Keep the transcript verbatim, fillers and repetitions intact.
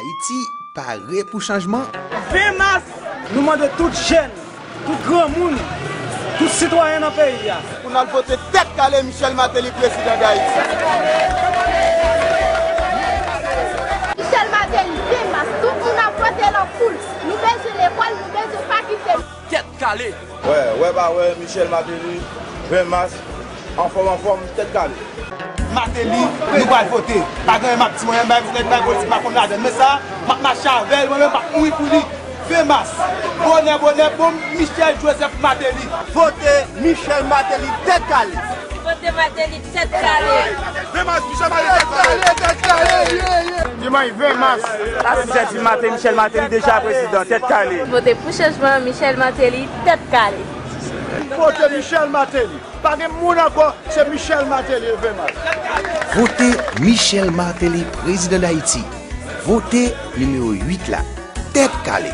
Ayiti pare pou chanjman? Ven mas, nou mande tout jèn, tout granmoun, tout sitwayen nan peyi a pou n al vote tèt kale Michel Martelly, prezidan Dayiti. Michel Martelly, ven mas, tout moun ap vote lan foul. Nou bezwen lekòl, nou bezwen pa kite. Tèt kale. Wè, wè pa wè, Michel Martelly, ven mas, anfòm, anfòm, tèt kale. Martelly, nou pral vote. Pa gen anyen m ap di, mwen, bay, bay, bay politik, m pa konn ladan l. Men sa, m ap mache avè l, mwen menm, m ap mouri pou li. Ven mas. Bonè, bonè, bon, Michel Joseph Martelly. Vote Michel Martelly, tèt kale. Vote Martelly, tèt kale. Ven mas, Michel Martelly, tèt kale. Tèt kale, tèt kale, yeah, yeah. Dimanch ven mas, a sis è di maten, Michel Martelly deja prezidan, tèt kale. Vote pou chanjman, Michel Martelly, tèt kale. Vote Michel Martelly. Pa gen moun ankò, se Michel Martelly, ven mas. Vote Michel Martelly, prezidan Dayiti. Vote nimewo uit la, tèt kale.